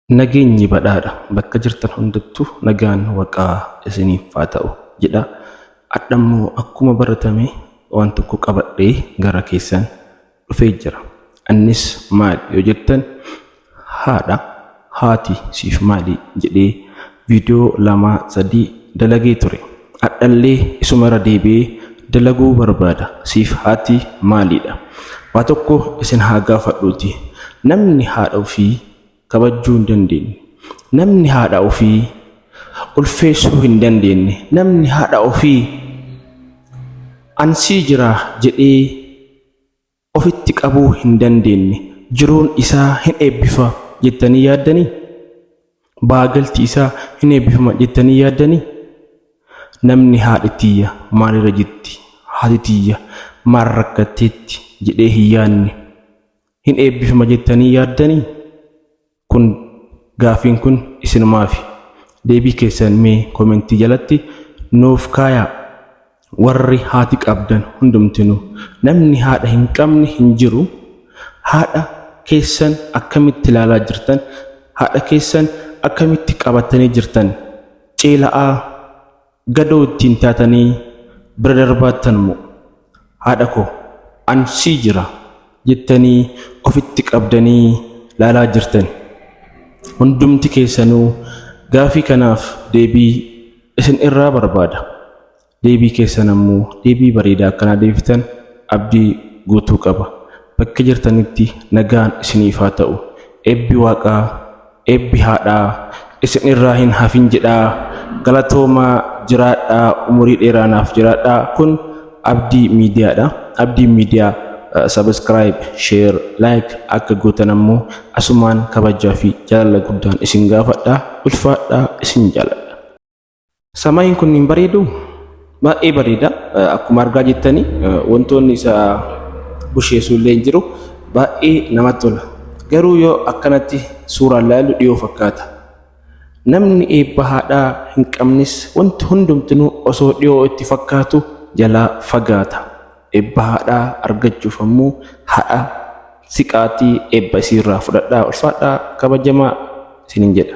Nageenyi badhaadha bakka jirtan hundattuu nagaan waqaa isiniif haa ta'u jedha. Hadhammoo akkuma baratame waan tokko qabadhee gara keessan dhufee jira. Innis maali yoo jettan, haadha, haati siif maali jedhee viidiyoo 2 3 dalagee ture. Hadhallee isumarra deebi'ee dalaguu barbaada. Siif haati maaliidha? Waa tokko isin haa gaafadhuuti. Namni haadha ofii kabajjuu hin dandeenye, namni haadha ofii ulfeessuu hin dandeenye, namni haadha ofii ansii jira jedhee ofitti qabuu hin dandeenye, jiruun isaa hin eebbifa jettanii yaaddanii? Baagalti isaa hin eebbifama jettanii yaaddanii? Namni haadhi tiyya maalirra jirti, haati tiyya maal rakkatteetti jedhee hin yaadne hin eebbifama jettanii yaaddanii? Kun gaafiin kun isinumaafi. Deebii keessan mee komentii jalatti nuuf kaayaa. Warri haati qabdan hundumtinuu, namni haadha hin qabne hin jiru. Haadha keessan akkamitti ilaalaa jirtan? Haadha keessan akkamitti qabattanii jirtan? Ceela'aa gadoo ittiin taatanii bira darbaattan moo? Haadha koo an sii jira jettanii ofitti qabdanii laalaa jirtan? Hundumti keessanuu gaafii kanaaf deebii isin irraa barbaada. Deebii keessan ammoo deebii bareedaa akkanaa deebiftan abdii guutuu qaba. Bakka jirtanitti nagaan isiniif haa ta'u. Eebbi Waaqaa, eebbi haadhaa isin irraa hin hafin jedhaa. Galatoomaa, jiraadhaa, umurii dheeraa naaf jiraadhaa. Kun Abdii Miidiyaadha. Abdii Miidiyaa subscribe, share, like akka gootan ammoo asumaan kabajaa fi jaalala guddaan isin gaafadha. Ulfaadhaa, isin jaaladha. Samaayiin kun hin bareedu? Baay'ee bareeda. Akkuma argaa jirtanii wantoonni isa busheessu illee hin jiru. Baay'ee namatti tola. Garuu yoo akkanatti suuraan ilaallu dhiyoo fakkaata. Namni eebba haadhaa hin qabnes wanti hundumtinuu osoo dhiyoo itti fakkaatu jalaa fagaata. Eebba haadhaa argachuuf ammoo haadha siqaatii eebba isiirraa fudhadhaa, ulfaadhaa, kabajamaa isiniin jedha.